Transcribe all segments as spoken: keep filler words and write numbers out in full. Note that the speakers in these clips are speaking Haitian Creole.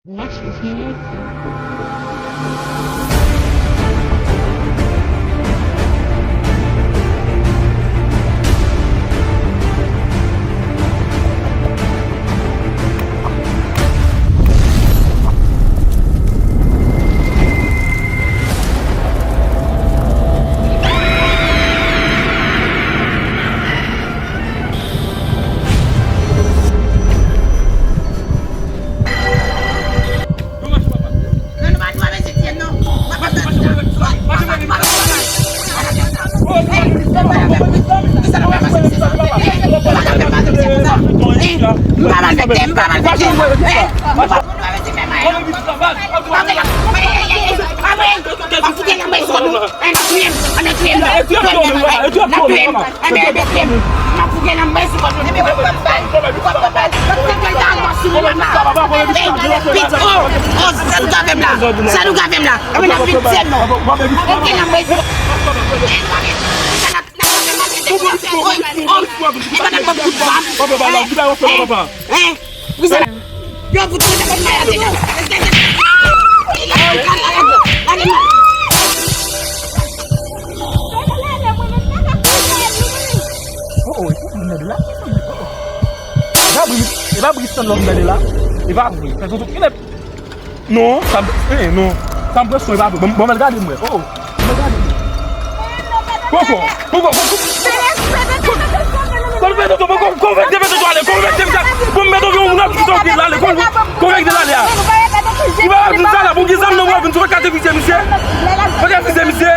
Next is here. M pa malfektè, m pa malfektè. M pa malfektè. M pa malfektè. M pa fout nan mwen sou nou. An, n ap touye m, an, n ap touye m, n ap touye m, n ap touye m, n ap touye m. An, n ap touye m. M ap fout nan mwen sou nou. Epi w ap pran bal, w ap pran bal. W ap fè kèl ta alman sou mwen, mama. Ey, pit, oh, oh, sa nou ka fè m la? Sa nou ka fè m la? Epi n ap viktim, non. Fout nan mwen sou nou. Sa n ap, n ap fè m la? Oy, oy, epi n ap ban m kout zam. Hein? Hein? Hein? Yo, pou tout moun malad, yo. Oh, oh, e pou moun de la. Oh, oh. E pa Bris, e pa Bris tann lòm gade la. E pa vre. Fè tout, tout, non, sa m, eh, non. Sa m presyon, e pa vre. Bon, bon, mwen gade mwen. Oh, oh. Mwen gade mwen. Poko, poko, poko. Konvèti, poko, konvèti, poko, ale, konvèti, misye. Bon, mèt, yon moun ap di sa, ale, konvèti, ale a. Ou pa di sa la, pou ki zam nan w ap vin sou kate fizye, misye? Kate fizye, misye?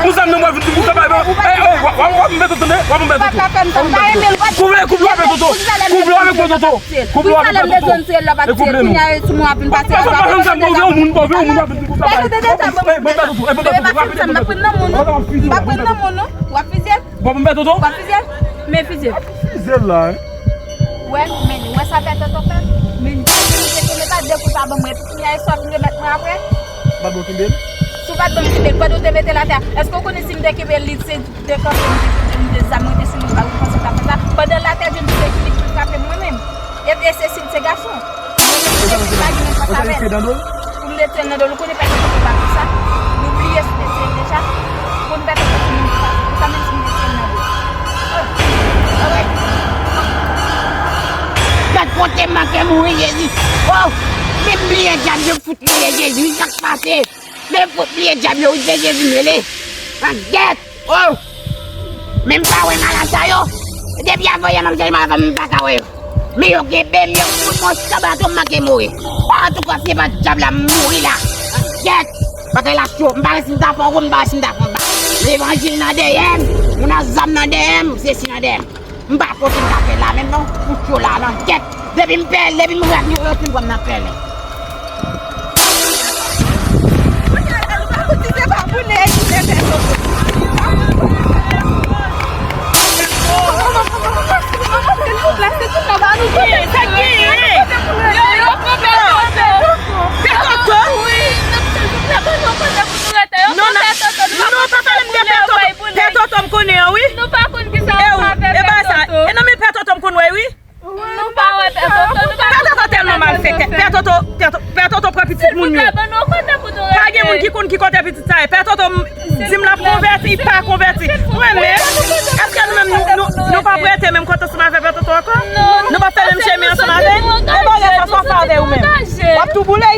Pou zam nan w ap vin sou kate fizye, misye? Eh, eh, w ap, w ap, w ap mèt tonton, w ap mèt tonton. Koupe, koupe avèk tonton. Koupe avèk tonton. Koupe avèk tonton. E koupe nou. Pase pa fè m sa, bon, yon moun, bon, yon moun ap vin sou kate fizye. Eh, bon, mèt tonton, eh, bon, mèt tonton, w ap vin sou kate fizye. Bon, mèt tonton. W ap fizye? Men fizye. Fizye la, hein? Wè, men, wè sa pè tonton fè? Men, si m te kenbe pa de kou sa ban mwen, epi kounye a, e sòt m remèt mwen apre? Ou pa t bon kenbe l? Si w pa t bon kenbe l, pandan w te mete l atè, èske w konnen si m te kenbe l, li se dekanpe, m te kenbe l, m te zam mwen te sou mwen, pa ou panse w t ap fè sa? Pandan l atè, John te di li pou l frape m mwen menm. E, e se si l se gason. Mwen menm, m te di pa gen menm fas avè l. Pou m te tire l nan do l, ou konnen pè tonton pa pou sa. Nou bliye si w te tire l deja. Pou m pè tonton pou moun ki pa pou sa, menm si m te tire l nan do l. Oh, ah wè. Gad kote m manke mouri, Jezi. Oh, men m bliye dyab yo fout rele Jezi, wi, sa k pase? Men fout bliye dyab yo, wi, se Jezi m rele. An gèt. Oh! Men m pa wè malad sa yo. Depi avan yè m ap chèche malad sa, m pa ka wè yo. Men yo kenbe m, yo fout mwen san baton, m manke mouri. Antouka, se pa dyab la, m mouri la. Gèt! Bagay la cho, m pa wè si m ta fè yon wout, m pa wè si m ta fè yon bak. Levanjil nan dèyè m, moun ak zam nan dèyè m, sesi nan dèyè m. M pa kote m ta fè la menm non, fout yo la nan gèt. Depi m pè, depi m rad, yo fin pran m nan pèlen. Kounye a la, nou pa konn si se pa boule, e boule pè tonton. Manman, manman, manman, silvouplè, se tout sa nou genyen. Sa genyen. Yo, yo pran pè tonton. Pè tonton? Wi, silvouplè, ban nou kote pou nou rete. Yo pran pè tonton, nou pa konn si se pa boule, yo bay boule. Pè tonton m konnen an, wi. Nou pa konn kisa nou ka fè pè tonton. E nan men pè tonton m konn wè, wi. Nou pa wè pè tonton, nou pa konn kote pè tonton fè. Pè tonton tèlman malfektè. Pè tonton, pè tonton, pè tonton pran pitit moun yo. Silvouplè, ban nou yon kote pou nou rete. Pa gen moun ki konn ki kote pitit sa ye. Pè tonton m di m l ap konvèti, li pa konvèti. Mwen menm, èske nou menm nou, nou, nou p ap rete menm kote ansanm avè pè tonton ankò? Non. Nou p ap fè menm chemen ansanm avè l? E bagay sa, sa w fè avè ou menm? W ap tou boule?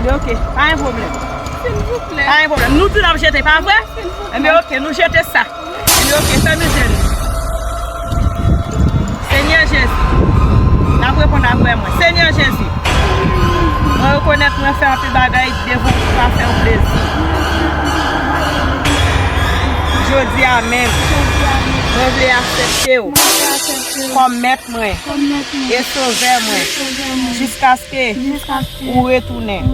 Men oke, pa gen pwoblèm. Silvouplè. Pa gen pwoblèm. Nou di n ap jete, pa vre? Silvouplè. Enben oke, nou jete sa. Li oke, fèmen je nou. Senyè Jezi, n ap reponn apre mwen. Senyè Jezi, mwen rekonèt mwen fè anpil bagay devan w ki pa fè w plezi. Jodi a menm, mwen vle aksepte w kòm mèt mwen e sovè mwen jiskaske ou retounen.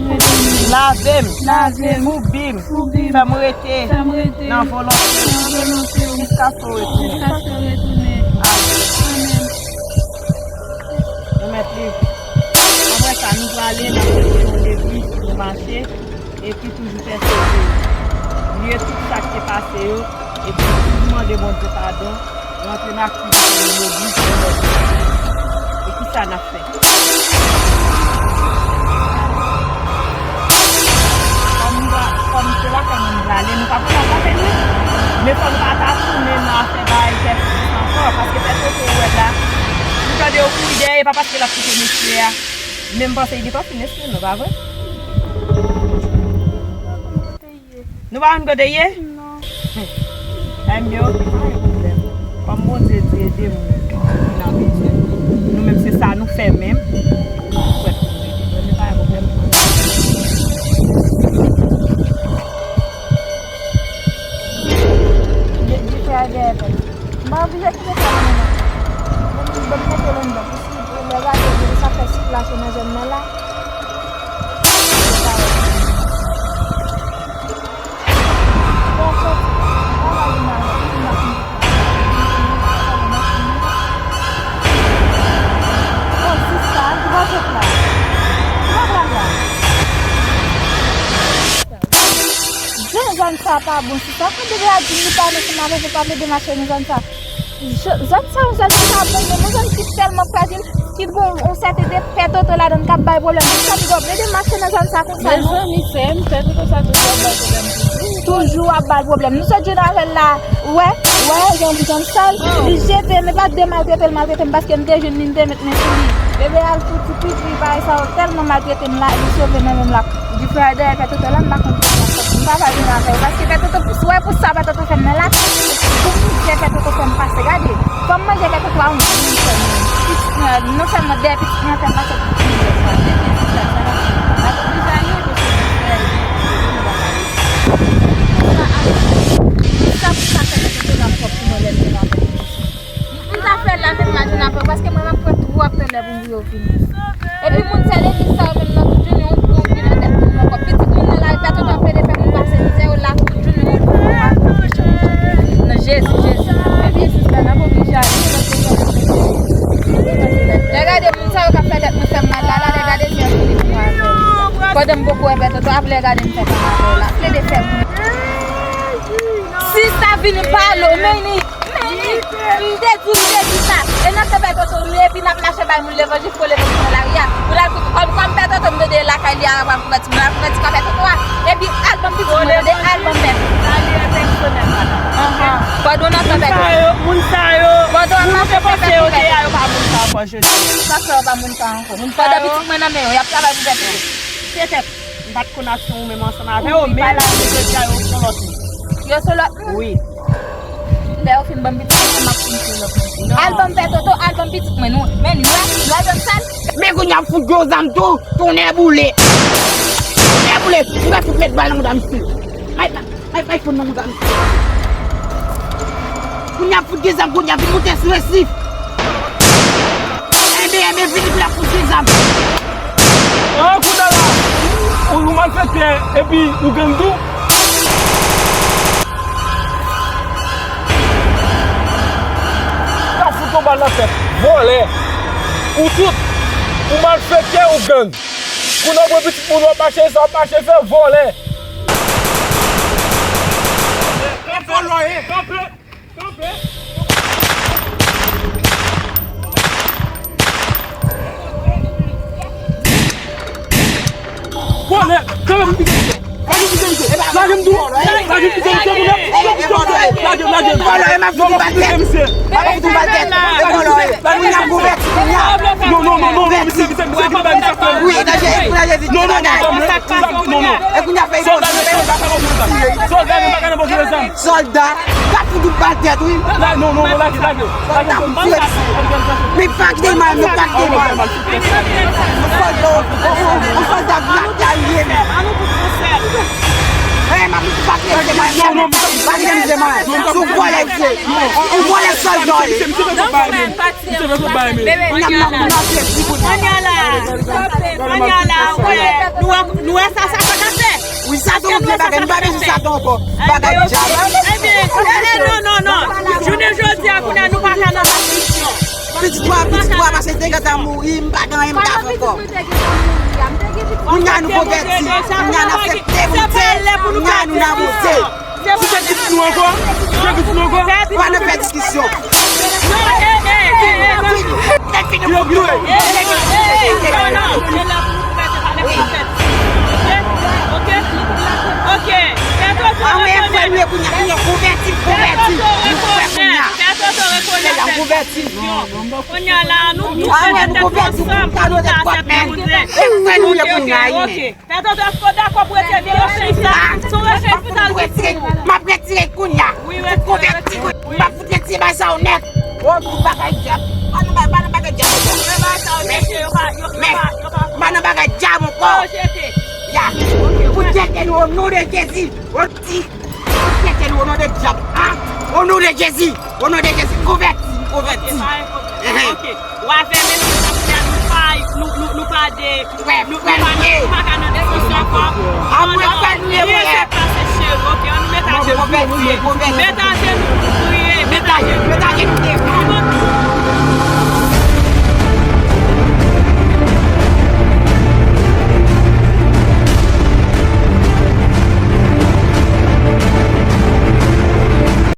Lave m, foubi m, fè m rete nan volonte w jiskaske w retounen. Amen. Nou mèt leve. Apre sa, nou prale, n ap rete nan legliz, nou mache, epi toujou pèsevere. Bliye tout sa k te pase yo, epi toujou mande Bondye padon. Rantre nan aktivite nou legliz pou lòt. E kisa n ap fè? Fò nou pa ta tounen nan afè bay Pè Toto ankò, paske Pè Toto ou wè la, nou tande yo kouri dèyè, e pa paske l ap kite mesye a. Men m panse li gentan fin espre nou, pa vre? Nou pa konn kote l ye? Non. Ebyen, oke, pa gen pwoblèm. Kòm Bondye di ede moun ki nan bezwen, nou menm se sa nou fè menm. Nou prèt pou nou ede. Ebyen, pa gen pwoblèm. Di, di fè a dèyè tèt. M pa oblije kite sa nan men mwen. Ban m, ban m mete l anndan. Pou si lè gade, sa fè sikilasyon nan zòn nan la. Jan zòn sa pa bon, si sa fè bebe a di li pa nan fè mache, pa vle demache nan zòn sa. Zòn sa, yon zòn ki pa bon, men yon zòn ki tèlman frajil, ki gon yon sèten de Pè Toto ladan l k ap bay pwoblèm. Pou sa, li dwe vle demache nan zòn sa konsa, non? Mezanmi, sè m, Pè Toto sa toujou ap bay pwoblèm toujou. Toujou ap bay pwoblèm. Nou sot jwenn avè l la, ou wè, ou wè, jan, jan l sal, li jete m, e pa de maltrete l maltrete m, paske m te jwenn li, m te met men sou li. Bebe a l fouti pipi, bagay sa yo tèlman maltrete m la, li sove nan men m la. Di frè dèyè Pè Toto la, m pa konn kòman m ap fè. M pa pral jwenn avè yo, paske Pè Toto, si w wè pou sa Pè Toto fè m nan la, pou mizè Pè Toto fè m pase, gade, fò m manje Pè Toto a yon grenn fè m. Pitit mwen, non sèlman dèyè pitit mwen fè m pase pou mizè sa. Depi pitit sa, sa la, m ap oblije ale, paske m frè, sa pou sa fè Pè Toto la pwòp pou mwen lè m vin avè l. M ta fè l la, men m pa jwenn avè l, paske mwen, m ap pran twòp tan lè pou m rive fini. Epi moun sè legliz sa yo menm nan tout jounen, yon gwo vin nan tèt moun ankò. Pitit moun nan lari, Pè Toto ap plede fè moun pase mizè, yo la tout jounen, yon gwo vin nan tèt moun ankò. Nan Jezi, Jezi. Epi sista, n ap oblije ale, lè gade moun sa yo k ap fè tèt mwen fè m mal la, la, lè gade se yon fini pou mwen avè l. Pandan m poko wè Pè Toto, ap lè gade m fè m mal avè l la. Plede fè m. Sista vini pale w, men li M te di w, m te di sa. E nan fè Pè Toto nou ye, epi n ap mache bay moun levanjil, fo levanjil nan lari a. Pou l al, kòm, kòm Pè Toto m tande lakay li a, l ap al konvèti, m al konvèti kò Pè Toto a. Epi al ban m pitit mwen tande, al ban m Pè Toto. Sa li e pèsonèl, madanm. Anhan. Pandan w nan fè Pè Toto. Moun sa yo, moun sa yo, moun nou te panse yo te a, yo pa moun sa ankò jodi. Sa fè yo pa moun sa ankò? Pandan pitit mwen nan men yo, y ap travay pou Pè Toto. Se tèt. M pa t konn ap sou ou menm ansanm avè yo, men la, jodi a, yo sou lòt moun. Yo sou lòt moun? Wi. Lè yo fin ban m pitit mwen, m ap fin sou lòt moun. Non. Al ban m Pè Toto, al ban m pitit mwen, nou. Men li wè, lè yo sal. Men kounye a m fout gwo zam tou, tonnè boule. Tonnè boule, m pral fout met bal nan mouda misye. May, may, may fout nan mouda misye. Kounye a m fout gen zam, kounye a vin moute sou resif. Enben, enben, vini pou la fout gen zam. Ah, kounye a la, ou, ou malfektè, epi ou gang tou. Ka fout yon bal nan tèt, vòlè. Ou tout, ou malfektè, ou gang. Kounye a w pran pitit moun, w ap mache, sa w ap mache fè vòlè. Vòlè, kanpe. Vòlè, kanpe pou pite misye. Lage m tou. Lage m tou. Lage m tou. Lage m tou. Lage m, lage m. Vòlè, m ap fout ou bal tèt. M ap fout ou bal tèt. E vòlè. Kounye a m konvèti kounye a. Non, non, non, non, non, misye, misye, misye, misye, misye, misye. Wi, nan Jezi, nan Jezi. Non, non, non, non, non. E kounye a fè. Sòlda, sòlda, sòlda, sòlda, sòlda, sòlda, sòlda, Sòlda, ka fout ou bal tèt, wi. La, non, non, non, lage, lage. Sòlda, m fè. Men pa kite mal, men pa kite mal. Sòlda, on, on, on sòlda blan ki ye menm. Eh, m ap di pa kite mal. Non, non, pa kite mal. Sou vòlè, misye. On vòlè sòlda, wi. Misye, misye, misye, misye, misye, misye, misye. Bebe, Manyala. Manyala, wè. Nou wè, nou wè sa, sa, sa ka fè. Wi, sa se yon vye bagay. Nou pa bezwen sa tou ankò. Bagay djab. Ebyen, eh, eh, non, non, non. Jounen jodi a, kounye a, nou pa ka nan transmisyon. Pitit mwen, pitit mwen, paske te gentan mouri, m pa gen anyen m ka fè ankò. Kounye a nou konvèti, kounye a n aksepte Bondye, kounye a nou nan Bondye. Si se pitit nou ankò, si se pitit nou ankò. Pa nan fè diskisyon. Non, eh, eh, eh, eh, non. Tèt fini pou nou. Eh, eh, eh, eh, non, non. Ok, ok, ok. Fè tonton retounen. Mwen kounye a, nou konvèti, konvèti. Nou fè kounye a. Fè Toto rekonèt. Fè Toto rekonèt. Kounye a la, nou tou fè tèt nou ansanm pou nou ta aksepte Bondye. E fè nou ye kounye a, ok. Fè Toto, èske w dakò pou retire vye roche sa? Se yon roche ki pou t al di pou ou. M ap retire l kounye a. Wi, retire, retire. M ap fout retire bagay sa yo nèt. Oh, tout bagay dyab. Pa nan bagay, pa nan bagay dyab ankò. Men, men, pa nan bagay dyab ankò. Ya. Pou jete nou o non de Jezi. O ti. Pou jete nou o non de dyab. Ah, o non de Jezi. O non de Jezi. Konvèti, konvèti. Ok, pa gen pwoblèm. Ok. W a fèmen nou, nou pa, nou, nou, nou pa de, nou pa, nou pa ka nan diskisyon ankò. Amwe fè nou ye, frè. Pase cheri, ok, ann met ajenou pou nou priye. Met ajenou pou nou priye. Met ajenou, met ajenou.